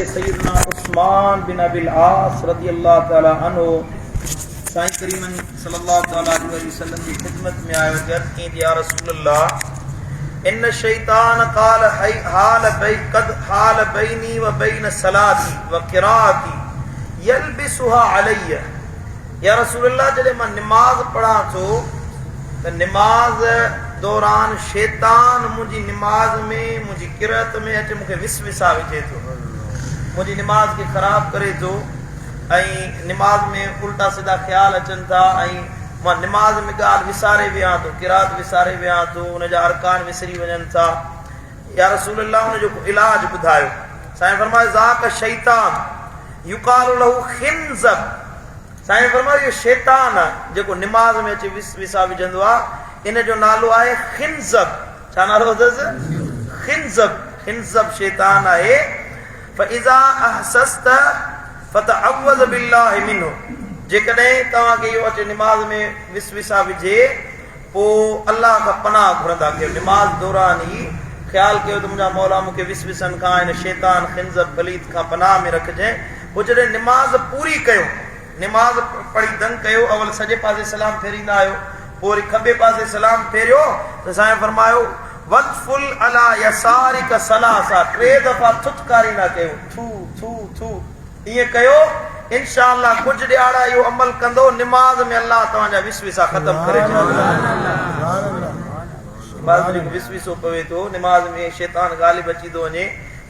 سيدنا عثمان بن ابي العاص رضي الله تعالٰي عنه سائين ڪريم صلي الله تعالٰي عليه وسلم جي خدمت ۾ آيو ته عرض ڪيائين يا رسول الله ان الشيطان قال حال بي قد حال بيني وبين صلاتي وقراءتي يلبسها علي يا رسول الله جڏهن مان نماز پڙهان ٿو ته نماز دوران شيطان منهنجي نماز ۾ منهنجي قرأت ۾ اچي مون کي وسوسا وجهي ٿو منهنجي نماز کي خراب ڪري ٿو ۽ نماز ۾ الٽا سڌا خيال اچن ٿا ۽ مان نماز ۾ ڳالهه وساري ويهان ٿو قرأت وساري ويهان ٿو ان جا ارڪان وسري وڃن ٿا يا رسول الله ان جو ڪو علاج ٻڌايو. سائين فرمايو ذاڪ الشيطان يقال له خنزب سائين فرمايو اهو شيطان آهي جيڪو نماز ۾ اچي وسوسا وجهندو آهي ان جو نالو آهي خنزب ڇا نالو اٿس خنزب خنزب شيطان آهي فاذا احسست فتعوذ بالله منه جيڪڏهن توهان کي اهو اچي نماز ۾ وسوسا وجهي پوء الله کان پناهه گهرندا ڪيو. نماز دوران ئي خيال ڪيو ته منهنجا مولا مون کي وسوسن کان ۽ هن شيطان خنزب پليت کان پناهه ۾ رکجين. پوء جڏهن نماز پوري ڪيو، نماز پڙهي دنگ ڪيو، اول سڄي پاسي سلام ڦيريندا آهيو، پوء وري کٻي پاسي سلام ڦيريو ته سائين فرمايو، واتفل علي يسارک ثلاثا ٽي دفعا ٿٿڪاريندا ڪيو، ٿو ٿو ٿو. ائين ڪيو انشاء الله ڪجهه ڏهاڙا اهو عمل ڪندو نماز ۾ الله توهان جا وسوسا ختم ڪري ڇڏيندو. نماز ۾ جيڪو وسوسو پوي ٿو نماز ۾ شيطان غالب اچي ٿو وڃي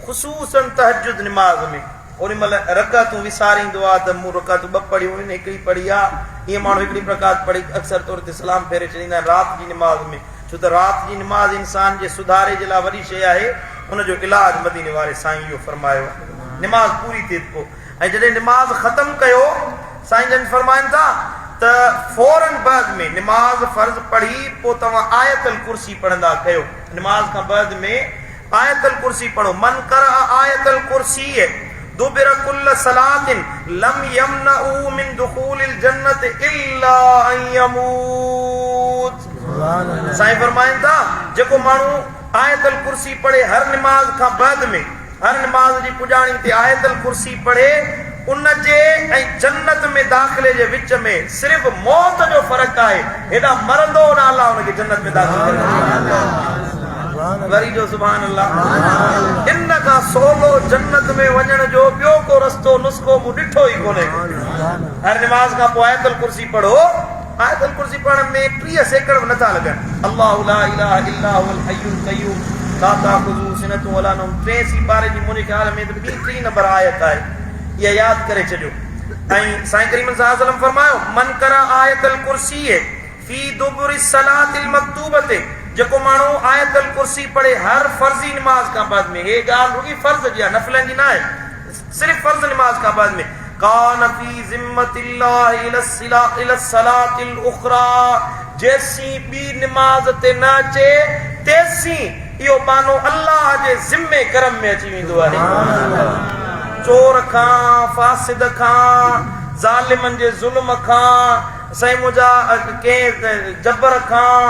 خصوصا تهجد نماز ۾ اوڏي مهل رڪعتون وساريندو آ ته مون رڪعتون ٻه پڙهيون آهن هڪڙي پڙهي آ ائين ماڻهو هڪڙي رڪعت پڙهي اڪثر طور تي سلام ڦيري ڇڏيندا آهن رات جي نماز ۾ ڇو ته رات جي نماز انسان جي سڌاري جي لاء وڏي شيء آهي ان جو علاج مديني واري سائين اهو فرمايو نماز پوري ٿئي ته پوء ۽ جڏهن نماز ختم ڪيو سائين جن فرمائن ٿا ته فورن بعد ۾ نماز فرض پڙهي پوء توهان آيت الڪرسي پڙهندا ڪيو نماز کان بعد ۾ آيت الڪرسي پڙهو من قرأ آيت الڪرسي دبر کل صلاة لم يمنعه من دخول الجنة الا ان يموت سائين فرمائن ٿا جيڪو ماڻهو آيت الڪرسي پڙهي هر نماز کان بعد ۾ هر نماز جي پڄاڻي تي آيت الڪرسي پڙهي ان جي ۽ جنت ۾ داخلي جي وچ ۾ صرف موت جو فرق آهي هيڏانهن مرندو هوڏانهن الله ان کي جنت ۾ داخل ڪري ڇڏيندو. وري جو سبحان الله ان کان سولو جنت ۾ وڃڻ جو ٻيو ڪو رستو نسخو مون ڏٺو ئي ڪونهي. هر نماز کان پوء آيت الڪرسي پڙهو. آيت الڪرسي پڙهڻ ۾ 30 سيڪڙ به نٿا لڳن. الله لا اله الا هو الحي القيوم لا تاخذه سنة ولا نوم ٽئين سيپاري جي منهنجي خيال ۾ ته ٻي ٽين نمبر آيت آهي اها ياد ڪري ڇڏيو ۽ سائين ڪريم صلي الله عليه وسلم فرمايو من قرأ آيت الڪرسي في دبر الصلاة المڪتوبة جيڪو ماڻهو آيت الڪرسي پڙهي هر فرضي نماز کان بعد ۾ هي ڳالهه رڳي فرض جي آهي نفلن جي ناهي صرف فرض نماز کان بعد ۾ ڪان في ذمة الله الي الصلاة الاخري جيسين ٻي نماز تي نه اچي تيسين اهو ٻانهو الله جي ذمي ڪرم ۾ اچي ويندو آهي. چور کان، فاسد کان، ظالمن جي ظلم کان، سائين منهنجا ڪنهن جبر کان،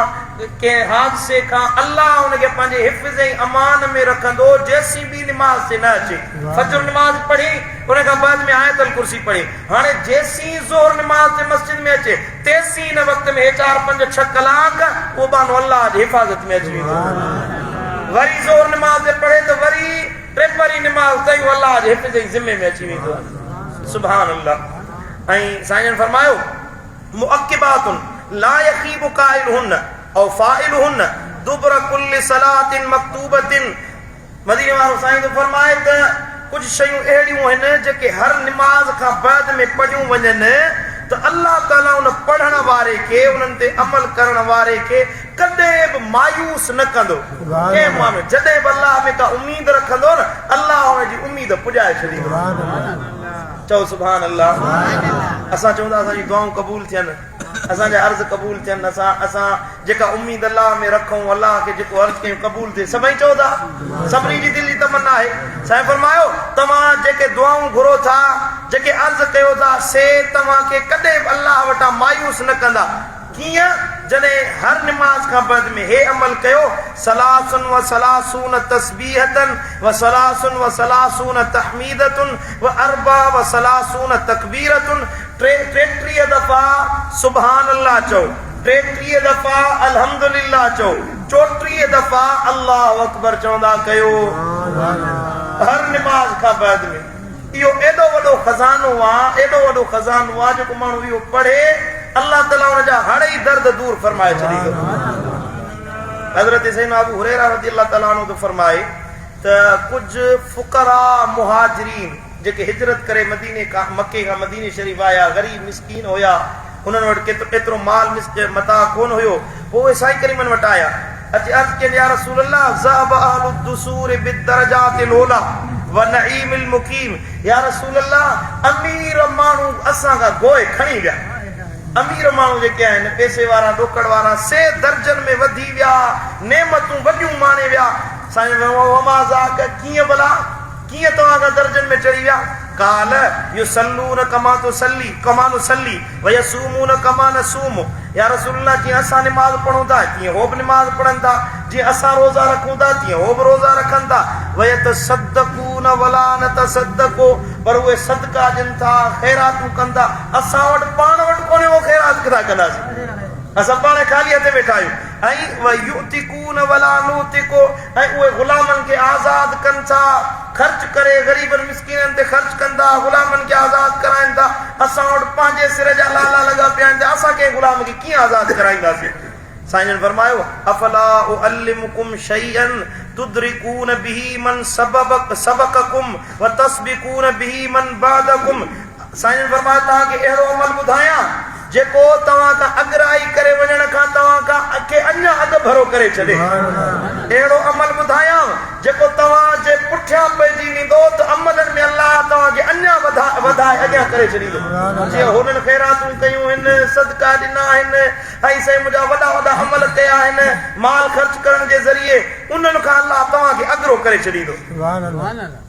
ڪنهن حادثي کان الله ان کي پنهنجي حفظ ۽ امان ۾ رکندو جيسين ٻي نماز تي نه اچي. فجر نماز پڙهي ان کان بعد ۾ آيت الڪرسي پڙهي. هاڻي جيسين ظهر نماز تي مسجد ۾ اچي تيسين ان وقت ۾ هي چار پنج ڇهه ڪلاڪ اهو ٻانهو الله جي حفاظت ۾ اچي ويندو. وري ظهر نماز تي پڙهي ته وري ٽيپهري نماز تائين اهو الله جي حفظ ۽ ذمي ۾ اچي ويندو. سبحان الله. ۽ سائين جن فرمايو. معقبات لا يخيب قائلهن او فاعلهن دبر ڪل صلاة مڪتوبة مديني وارو سائين ٿو فرمائي ته ڪجهه شيون اهڙيون آهن جيڪي هر نماز کان بعد ۾ پڙهيون وڃن ته الله تعالي ان پڙهڻ واري کي انهن تي عمل ڪرڻ واري کي ڪڏهن به مايوس نه ڪندو ڪنهن معاملي جڏهن به الله ۾ ڪا اميد رکندو نه الله ان جي اميد پڄائي ڇڏيندو. چئو سبحان الله اسان چئون ٿا اسان جون دعائون قبول ٿين اسان جا عرض قبول ٿين اسان اسان جيڪا اميد الله ۾ رکون الله کي جيڪو عرض ڪيون قبول ٿئي سڀئي چئو ٿا سڀني جي دل جي تمنا آهي سائين فرمايو توهان جيڪي دعائون گهرو ٿا جيڪي عرض ڪيو ٿا سي توهان کي ڪڏهن به الله وٽان مايوس نه ڪندا. ڪيئن؟ جڏهن هر نماز کان بعد ۾ هي عمل ڪيو، ثلاث و ثلاثون تسبيحة و ثلاث و ثلاثون تحميدة و اربع و ثلاثون تڪبيرة، 33 دفعا سبحان الله چئو، 33 دفعا الحمد لله چئو، 34 دفعا الله اڪبر چوندا ڪيو. هر نماز کان بعد ۾ اهو ايڏو وڏو خزانو آ، ايڏو وڏو خزانو آ، جيڪو ماڻهو اهو پڙهي، الله تعاليٰ ان جا هڙئي درد دور فرمائي ڇڏيندو. حضرت سيدنا ابو هريره رضي الله تعاليٰ عنه ٿو فرمائي ته ڪجهه فقراء مهاجرين جيڪي هجرت ڪري مديني کان مڪي کان مديني شريف آيا، غريب مسڪين هيا، انهن وٽ ڪيترو ايترو مال متاع ڪونه هيو، پوء اهي سائين ڪريمن وٽ آيا، اچي عرض ڪين يا رسول الله ذهب اهل الدثور بالدرجات العليٰ ونعيم المقيم يا رسول الله امير ماڻهو اسان کان گوء کڻي ويا، امير ماڻهو جيڪي آهن پئسي وارا ڏوڪڙ وارا سي درجن ۾ وڌي ويا، نعمتون وڏيون ماڻي ويا، سائين فرمايو وما ذاڪ ڪيئن ڀلا ڪيئن توهان کان درجن ۾ چڙهي ويا؟ قال، يصلون ڪما تصلي، ڪما نصلي، ويصومون ڪما نصوم، يا رسول الله جيئن اسان نماز پڙهون ٿا تيئن هو به نماز پڙهن ٿا، جيئن اسان روزا رکون ٿا تيئن هو به روزا رکن ٿا، ويتصدقون ولا نتصدق، پر اهي صدقا ڏين ٿا، خيراتون ڪن ٿا، اسان وٽ پاڻ وٽ ڪونهي اهو خيرات ڪٿان ڪنداسين، اسان پاڻ خالي هٿين ويٺا آهيون، ۽ ويعتقون ولا نعتق، ۽ اهي غلامن کي آزاد ڪن ٿا، خرچ ڪري غريبن مسڪينن تي خرچ ڪن ٿا، غلامن کي آزاد ڪرائين ٿا، اسان وٽ پنهنجي سر جا لالا لڳا پيا آهن ته اسان ڪنهن غلام کي ڪيئن آزاد ڪرائينداسين؟ سائين جن فرمايو، افلا اعلمڪم شيئا تدرڪون به من سبقڪم وتسبقون به من بعدڪم، سائين جن فرمايو، توهان کي اهڙو عمل ٻڌايان جيڪو توهان کان اڳرائي ڪري وڃڻ کان توهان کان کي اڃا اڳڀرو ڪري ڇڏي. اهڙو عمل ٻڌايان جيڪو توهان جي پٺيان پئجي ويندو ته عملن ۾ الله توهان کي اڃا وڌائي اڳيان ڪري ڇڏيندو. جيئن هنن خيراتون ڪيون هن، صدقا ڏنا آهن ۽ سائين منهنجا وڏا وڏا عمل ڪيا آهن مال خرچ ڪرڻ جي ذريعي، انهن کان الله توهان کي اڳرو ڪري ڇڏيندو.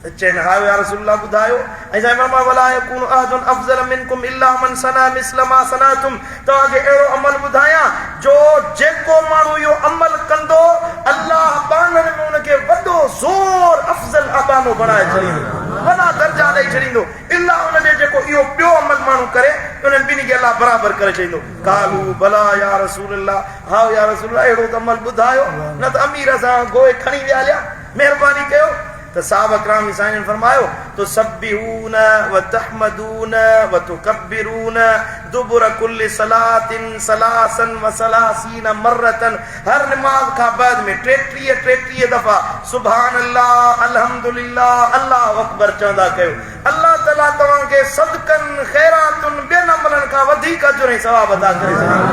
ته چين هائو يا رسول الله ٻڌايو ۽ سائين فرمايو ولا يڪون احد افضل منڪم الا من صنع مثل ما صنعتم توهان کي اهڙو عمل ٻڌايان جو جيڪو ماڻهو اهو عمل ڪندو الله ٻانهن ۾ ان کي وڏو زور افضل ٻانهو بڻائي ڇڏيندو وڏا درجا ڏئي ڇڏيندو الا ان جي جيڪو اهو ٻيو عمل ماڻهو ڪري انهن ٻنهي کي الله برابر ڪري ڇڏيندو قالو بلا يا رسول الله هائو يا رسول الله اهڙو ته عمل ٻڌايو نه ته امير اسان گوء کڻي ويا هليا مهرباني ڪيو ته صحابه ڪرام سائين جن فرمايو، تسبحون وتحمدون وتڪبرون دبر ڪل صلوة ثلاثا وثلاثين مرة هر نماز کان بعد ۾ 33 ٽيٽيهه دفعا سبحان الله الحمد لله الله اڪبر چوندا ڪيو الله تعالي توهان کي صدقن خيراتن ٻين عملن کان وڌيڪ اجر ۽ ثواب عطا ڪري ڇڏيندو.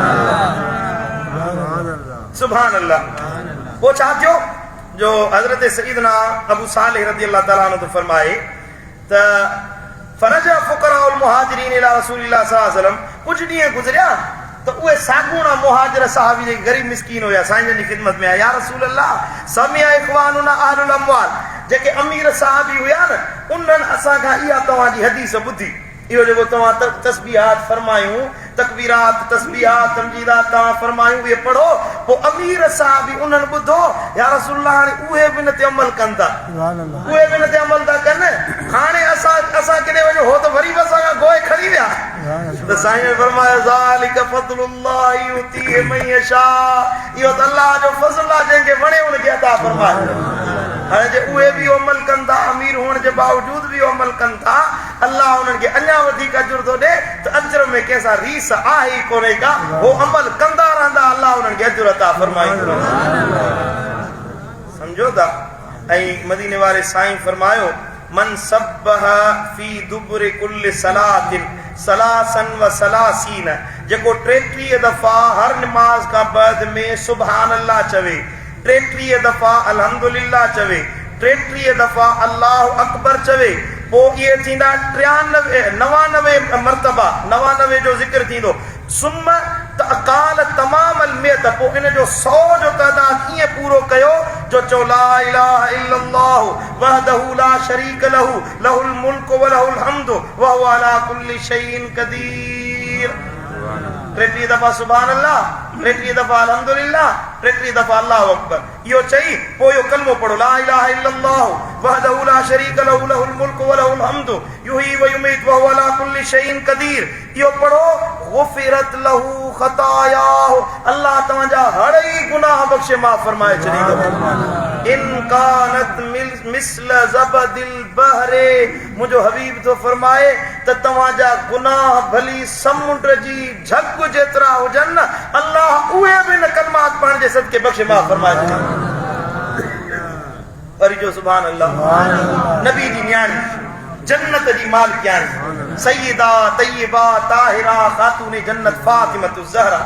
سبحان الله پوء ڇا ٿيو؟ جو حضرت سيدنا ابو صالح رضي الله تعالٰي عنه ٿو فرمائي ته فرجع فقراء المهاجرين الي رسول الله صلي الله عليه وسلم ڪجهه ڏينهن گذريا ته اهي ساڳوڻا مهاجر صحابي جيڪي غريب مسڪين هيا سائين جن جي خدمت ۾ آيا يا رسول الله سمع اخواننا اهل الاموال جيڪي امير صحابي هيا نه انهن اسان کان اها توهان جي حديث ٻڌي اهو جيڪو توهان تسبيحات فرمايون، تڪبيرات، تسبيحات، تمجيدات توهان فرمايون اهي پڙهو، پوء امير صحابي انهن ٻڌو، يا رسول الله هاڻي اهي به ان تي عمل ڪن ٿا، اهي به ان تي عمل ٿا ڪن، هاڻي اسان اسان ڪيڏي وڃون، هو ته وري به اسان کان گوء کڻي ويا. ته سائين فرمايو ذالڪ فضل الله يؤتيه من يشاء، اهو ته الله جو فضل آهي جنهن کي وڻي ان کي عطا فرمائي. هاڻي جي اهي به اهو عمل ڪن ٿا، امير هئڻ جي باوجود به اهو عمل ڪن ٿا، الله انهن کي اڃا وڌيڪ اجر ٿو ڏئي ته اجر ۾ ڪنهن سان ريس آهي ئي ڪونهي ڪا، هو عمل ڪندا رهندا الله انهن کي اجر عطا فرمائيندو رهندو. سمجهو ٿا؟ ۽ مديني واري سائين فرمايو، من سبح في دبر ڪل صلاة ثلاثا وثلاثين جيڪو 33 دفعا هر نماز کان بعد ۾ سبحان الله چوي، 33 دفعا الحمدلله چوي، 33 دفعا الله اڪبر چوي، پوء اهي ٿيندا ٽيانوي، 99 مرتبا، 99 جو ذڪر ٿيندو، ثم قال تمام المئة پوء ان جو سؤ جو تعداد ائين پورو ڪيو جو چئو لا اله الا الله وحده لا شريڪ له له الملڪ وله الحمد وهو علي ڪل شيء قدير. ٽيٽيهه دفعا سبحان الله، ٽيٽيهه دفعا الحمد لله، ٽيٽيهه دفعا الله اڪبر. اهو چئي پوء اهو ڪلمو پڙهو، لا اله الا الله وحده لا شريڪ له له الملڪ وله الحمد يحيي ويميت وهو علي ڪل شيء قدير. اهو پڙهو، غفرت له خطاياه، الله توهان جا هڙئي گناهه بخشي معاف فرمائي ڇڏيندو. ان ڪانت مثل زبد البحر، منهنجو حبيب ٿو فرمائي ته توهان جا گناهه ڀلي سمنڊ جي جهڳ جيترا هجن، الله اهي به ان ڪلمات پڙهڻ جي صدقي بخشي معاف فرمائي ڇڏيندو. وري چئو سبحان الله. نبي جي نياڻي، جنت جي مالڪياڻي، سيده طيبه طاهره خاتون جنت فاطمة الزهرا،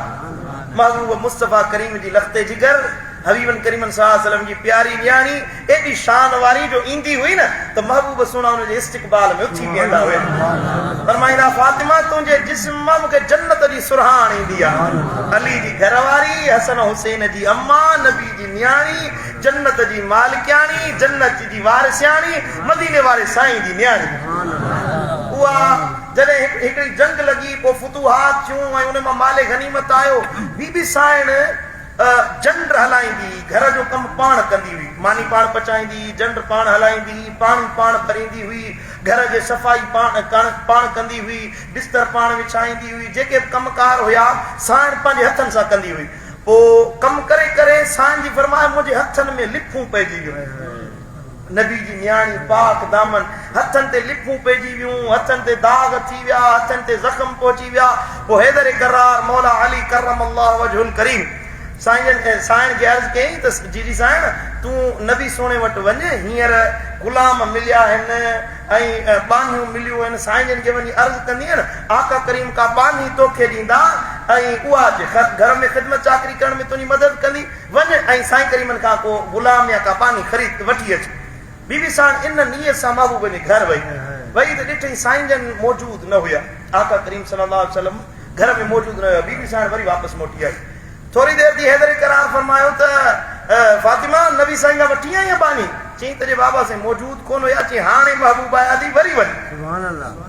محبوب مصطفيٰ ڪريم جي لخت جگر، حبيبن ڪريمن صلي الله عليه وسلم جي پياري نياڻي، ايڏي شان واري جو ايندي هئي نه ته محبوب سهڻا ان جي استقبال ۾ اٿي بيهندا هيا. فرمائيندا فاطمه تنهنجي جسم مان مون کي جنت جي سرهاڻ ايندي آهي. علي جي گهر واري، حسن حسين جي اما، نبي جي نياڻي، جنت جي مالڪياڻي، جنت جي وارثياڻي، مديني واري سائين جي نياڻي. اها جڏهن هڪڙي جنگ لڳي پوء فتوحات ٿيون ۽ ان مان مال غنيمت آيو. بي بي سائڻ جنڊ هلائيندي هئي، گهر جو ڪم پاڻ ڪندي هئي، ماني پاڻ پچائيندي هئي، جنڊ پاڻ هلائيندي هئي، پاڻي پاڻ ڀريندي هئي، گهر جي صفائي پاڻ ڪندي هئي، بستر پاڻ وڇائيندي هئي، جيڪي به ڪم ڪار هيا سائڻ پنهنجي هٿن سان ڪندي هئي. پوء ڪم ڪري ڪري سائين جي فرمايو منهنجي هٿن ۾ لڦون پئجي ويون. نبي جي نياڻي پاڪ دامن هٿن تي لڦون پئجي ويون، هٿن تي داغ ٿي ويا، هٿن تي زخم پهچي ويا. پوء حيدر ڪرار مولا علي ڪرم الله وجه الڪريم سائين جن سائڻ کي عرض ڪيائين ته جيجي سائڻ تون نبي سهڻي وٽ وڃ، هينئر غلام مليا آهن ۽ ٻانهيون مليون آهن، سائين جن کي وڃي عرض ڪندينء نه آقا ڪريم ڪا ٻانهي توکي ڏيندا ۽ اها اچي گهر ۾ خدمت چاڪري ڪرڻ ۾ تنهنجي مدد ڪندي. وڃ ۽ سائين ڪريمن کان ڪو غلام يا ڪا ٻانهي خريد وٺي اچ. بي بي ساڻ ان نيت سان محبوب جي گهر وئي. وئي ته ڏٺئي سائين جن موجود نه هيا. آقا ڪريم صلي الله عليه وسلم گهر ۾ موجود نه هيا. بي بي ساڻ وري واپس موٽي آئي. ٿوري دير ٿي حيدر قرار فرمايو ته فاطمه نبي سائين کان وٺي آئين ٻانهي؟ چيائين ته جي بابا سائين موجود ڪونه هيا. چيائين هاڻي محبوب آيا اٿئي وري وڃ.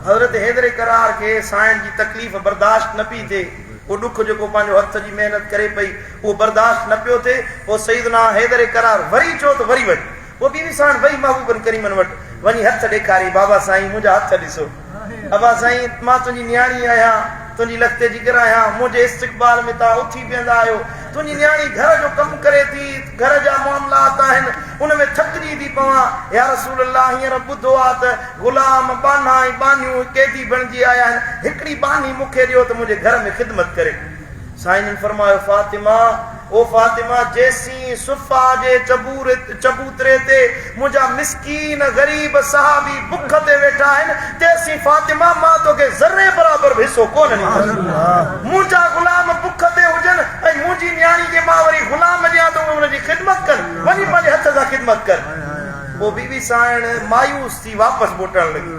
حضرت حيدر قرار کي سائين جي تڪليف برداشت نه پئي ٿئي. اهو ڏک جيڪو پنهنجو هٿ جي محنت ڪري پئي اهو برداشت نه پيو ٿئي، پوء سيدنا حيدر قرار وري چيو ته وري وڃ. پوء بي بي ساڻ وئي محبوبن ڪريمن وٽ وڃي هٿ ڏيکاريائين، بابا سائين منهنجا هٿ ڏسو. ابا سائين مان تنهنجي نياڻي آهيان، تنهنجي لخت جگر آهيان، منهنجي استقبال ۾ توهان اٿي بيهندا آهيو. تنهنجي نياڻي گهر جو ڪم ڪري ٿي، گهر جا معاملات آهن، ان ۾ ٿڪجي ٿي پوان. يا رسول الله هينئر ٻڌو آ ته غلام، ٻانها ۽ ٻانهيون قيدي بڻجي آيا آهن، هڪڙي ٻانهي مون کي ڏيو ته منهنجي گهر ۾ خدمت ڪري. سائين جن فرمايو، فاطمه، او فاطمه، جيسين صفا جي چبوتري تي منهنجا مسڪين غريب صحابي بک تي ويٺا آهن، تيسين فاطمه مان توکي ذري برابر به حصو ڪونه ڏيندس. منهنجا غلام بک تي هجن ۽ منهنجي نياڻي کي مان وري غلام ڏيان ته اهي ان جي خدمت ڪن، وڃي پنهنجي هٿ سان خدمت ڪر. پوء بي بي سائڻ مايوس ٿي واپس موٽڻ لڳي.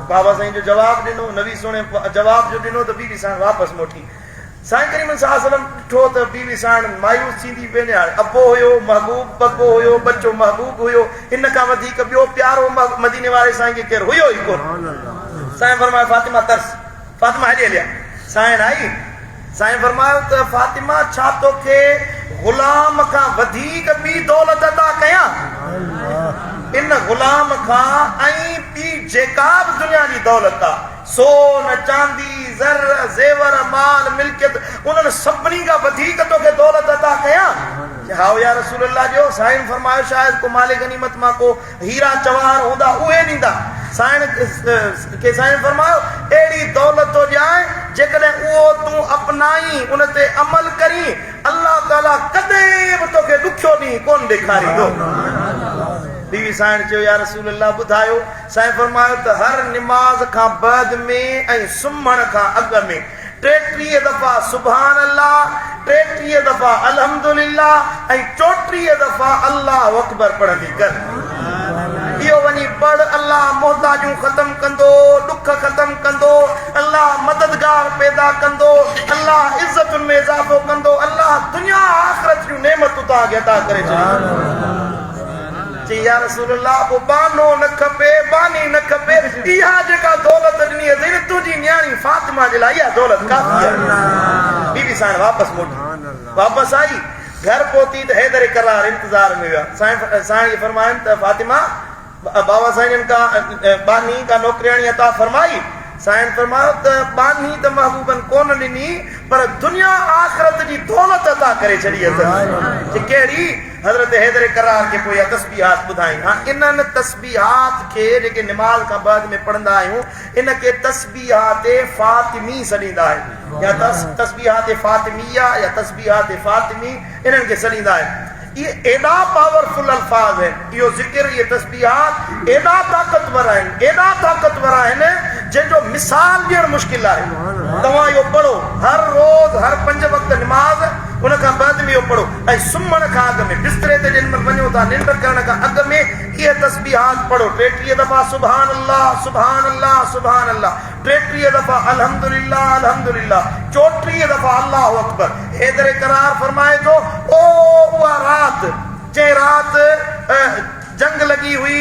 بابا سائين جو جواب ڏنو، نبي سهڻي جواب جو ڏنو ته بي بي سائڻ واپس موٽي. سائين ڪريم صلي الله عليه وسلم ڏٺو ته بي بي سائڻ مايوس ٿيندي وڃي. هاڻي ابو هيو محبوب، ببو هيو، ٻچو محبوب هيو، ان کان وڌيڪ ٻيو پيارو مديني واري سائين کي ڪير هيو ئي ڪونه. سائين فرمايو فاطمه ترس، فاطمه هيڏي هلي آ. سائڻ آئي، سائين فرمايو ته فاطمه ڇا توکي غلام کان وڌيڪ ٻي دولت عطا ڪيان؟ ان غلام کان ۽ ٻي جيڪا به دنيا جي دولت آ، سون، چاندي، زر، زيور، مال، ملڪيت، انهن سڀني کان وڌيڪ توکي دولت عطا ڪيان؟ چي هائو يا رسول الله ڏيو. سائين فرمايو شايد ڪو مال غنيمت مان ڪو هيرا جواهر هوندا اهي ڏيندا. سائڻ کي سائين فرمايو اهڙي دولت ٿو ڏيانء جيڪڏهن اهو تون اپنائين ان تي عمل ڪرين الله تعالي ڪڏهن به توکي ڏکيو ڏينهن ڪونه ڏيکاريندو. بي بي سائڻ چيو يا رسول الله ٻڌايو. سائين فرمايو ته هر نماز کان بعد ۾ ۽ سمهڻ کان اڳ ۾ 33 دفعا سبحان الله، 33 دفعا الحمد لله ۽ 34 دفعا الله اڪبر پڙهندي ڪر. اهو وڃي پڙهه، الله محتاجون ختم ڪندو، ڏک ختم ڪندو، الله مددگار پيدا ڪندو، الله عزتن ۾ اضافو ڪندو، الله دنيا آخرت جون نعمتون توهان کي عطا ڪري ڇڏيندو. چيائين، يا رسول الله! پوء ٻانهو نه کپي، ٻانهي نه کپي، اها جيڪا دولت ڏني اٿئي نه، تنهنجي نياڻي فاطمه جي لاء اها دولت ڪافي آهي. هيڏي سائڻ واپس موٽي واپس آئي گهر پهتي ته حيدر ڪرار انتظار ۾ ويا. سائين سائڻ کي فرماين ته فاطمه بابا سائين جن ڪا ٻانهي ڪا نوڪرياڻي عطا فرمائي. سائين فرمايو ته ٻانهي ته محبوبن ڪونه ڏني پر دنيا آخرت جي دولت عطا ڪري ڇڏي اٿس. چي ڪهڙي؟ حضرت حيدر ڪرار کي پوء اها تسبيحات ٻڌائين. هاڻ انهن تسبيحات کي جيڪي نماز کان بعد ۾ پڙهندا آهيون ان کي تسبيحات فاطمي سڏيندا آهن يا تسبيحات فاطميه يا تسبيحات فاطمي انهن کي سڏيندا آهن. اهي ايڏا پاورفل الفاظ آهن، اهو ذڪر، اهي تسبيحات ايڏا طاقتور آهن، ايڏا طاقتور آهن جنهن جو مثال ڏيڻ مشڪل آهي. توهان اهو پڙهو هر روز هر پنج وقت نماز ان کان بعد ۾ اهو پڙهو ۽ سمهڻ کان اڳ ۾ بستري تي جنهن مهل وڃو ٿا ننڊ ڪرڻ کان اڳ ۾ اهي تسبيحات پڙهو 33 دفعا سبحان الله سبحان الله سبحان الله 33 دفعا الحمد لله الحمد لله 34 دفعا الله اڪبر حيدر قرار فرمائي ٿو او اها رات جنهن رات جنگ لڳي هئي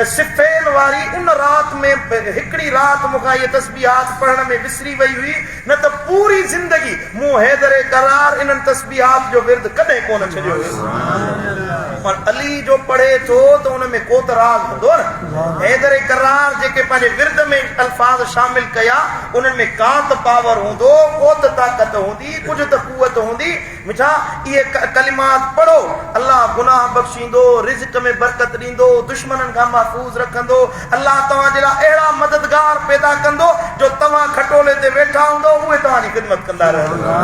صفين واري ان رات ۾ هڪڙي رات مون کان اهي تسبيحات پڙهڻ ۾ وسري وئي هئي نه ته پوري زندگي مون حيدر قرار انهن تسبيحات جو ورد ڪڏهن ڪونه ڇڏيو هيو. پر علي جو پڙهي ٿو ته ان ۾ ڪو ته راز هوندو نه. حيدر قرار جيڪي پنهنجي ورد ۾ الفاظ شامل ڪيا انهن ۾ ڪا ته پاور هوندو، ڪو ته طاقت هوندي، ڪجهه ته قوت هوندي. مٺا اهي ڪلمات پڙهو، الله گناهه بخشيندو، رزق ۾ برڪت ڏيندو، دشمنن کان محفوظ رکندو، الله توهان جي لاء اهڙا مددگار پيدا ڪندو جو توهان کٽولي تي ويٺا هوندؤ اهي توهان جي خدمت ڪندا رهندا.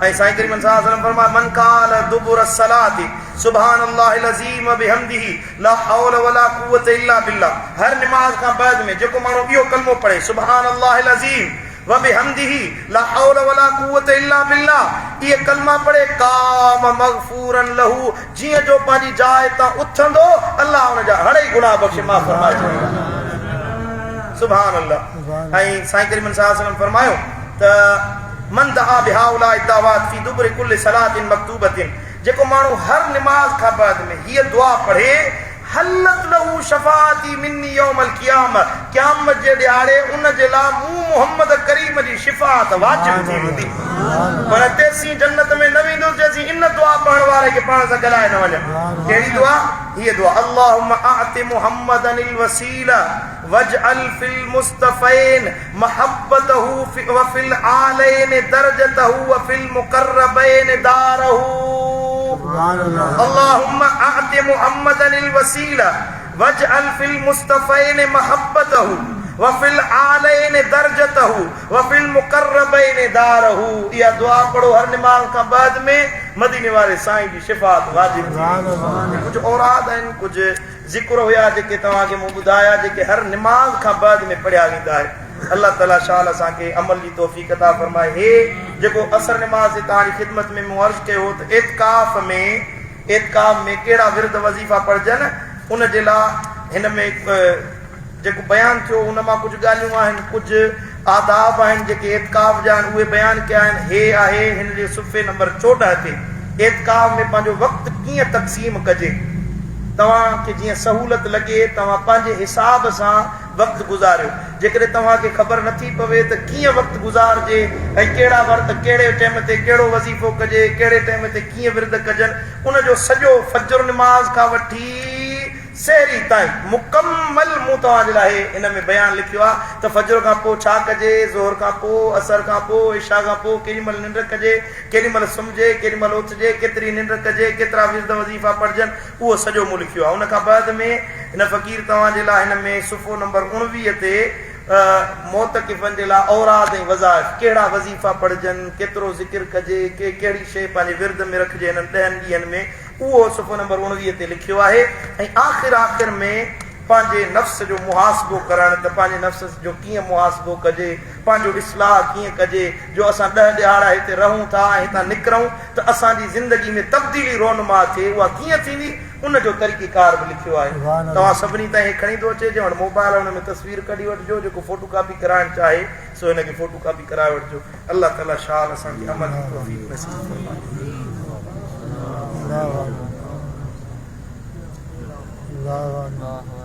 ۽ سائين ڪريم صلي الله عليه وسلم فرمايو من قال دبر الصلاة سبحان الله العظيم وبحمده لا حول ولا قوة الا بالله هر نماز کان بعد ۾ جيڪو ماڻهو اهو ڪلمو پڙهي سبحان الله العظيم وبحمده لا حول ولا قوت الا بالله اهي ڪلما پڙهي قام مغفورا له جيئن جو پنهنجي جاء تان اٿندو الله ان جا هڙئي گناهه بخشي معاف فرمائي ڇڏيندو. سبحان الله ۽ سائين ڪريم صلي الله عليه وسلم فرمايو ته من دعا بهؤلاء الدعوات في دبر كل صلاة مڪتوبة جيڪو ماڻهو هر نماز کان بعد ۾ هيء دعا پڙهي حلت له شفاعتي مني يوم القيامة قيامت جي ڏهاڙي ان جي لاء مون محمد ڪريم جي شفاعت واجب ٿي ويندي. پر تيسين جنت ۾ نه ويندس جيسين ان دعا پڙهڻ واري کي پاڻ سان گڏائي نه وڃان. ڪهڙي دعا؟ هيء دعا، اللهم اعط محمدا الوسيلة واجعل في المصطفين محبته وفي العالين درجته وفي المقربين داره. اللهم اعط محمدا الوسيلة واجعل في المصطفين محبته وفي العالين درجته وفي المقربين داره. اها دعا پڙهو هر نماز کان بعد ۾ مديني واري سائين جي شفاعت واجب ٿي ويندي. ڪجهه اوراد آهن ڪجهه ذڪر هيا جيڪي توهان کي مون ٻڌايا جيڪي هر نماز کان بعد ۾ پڙهيا ويندا آهن. الله تعالي شال اسان کي عمل جي توفيق عطا فرمائي. هي جيڪو عصر نماز جي توهان جي خدمت ۾ مون عرض ڪيو هو ته اعتڪاف ۾ اعتڪاف ۾ ڪهڙا ورد وظيفا پڙهجن ان جي لاء هن ۾ جيڪو بيان ٿيو ان مان ڪجهه ڳالهيون آهن ڪجهه آداب آهن جيڪي اعتڪاف جا آهن اهي بيان ڪيا آهن. هي آهي هن جي صفحي نمبر 14 تي اعتڪاف ۾ پنهنجو وقت ڪيئن تقسيم ڪجي. توهان کي جيئن سهولت لڳي توهان پنهنجي حساب سان وقت گذاريو. جيڪڏهن توهان کي خبر نٿي پوي ته ڪيئن وقت گذارجي ۽ ڪهڙا ورد ڪهڙي ٽيم تي ڪهڙو وظيفو ڪجي ڪهڙي ٽيم تي ڪيئن ورد ڪجن ان جو سڄو فجر نماز کان وٺي سحري تائين مڪمل مون توهان جي لاء هي ان ۾ بيان لکيو آهي ته فجر کان پوء ڇا ڪجي، ظهر کان پوء، عصر کان پوء، عشاء کان پوء ڪيڏي مهل ننڊ ڪجي، ڪيڏي مهل سمهجي، ڪيڏي مهل اٿجي، ڪيتري ننڊ ڪجي، ڪيترا ورد وظيفا پڙهجن، اهو سڄو مون لکيو آهي. ان کان بعد ۾ هن فقير توهان جي لاء هن ۾ صفحو نمبر 19 تي معتڪفن جي لاء اوراد ۽ وظائف، ڪهڙا وظيفا پڙهجن، ڪيترو ذڪر ڪجي، ڪهڙي شيء پنهنجي ورد ۾ رکجي هنن ڏهن ڏينهن ۾، اهو صفحو نمبر 19 تي لکيو آهي ۽ آخر آخر ۾ پنهنجي نفس جو محاسبو ڪرڻ ته پنهنجي نفس جو ڪيئن محاسبو ڪجي، پنهنجو اصلاح ڪيئن ڪجي جو اسان ڏهه ڏهاڙا هتي رهون ٿا ۽ هتان نڪرون ته اسان جي زندگي ۾ تبديلي رونما ٿئي اها ڪيئن ٿيندي ان جو طريقي ڪار به لکيو آهي. توهان سڀني تائين هي کڻي ٿو اچي جنهن وٽ موبائل آهي ان ۾ تصوير ڪڍي وٺجو جيڪو فوٽو ڪاپي ڪرائڻ چاهي سو هن کي فوٽو ڪاپي ڪرائي وٺجو. الله تعالي شال اسان کي عمل جي توفيق نصيب فرمائي. الله الله.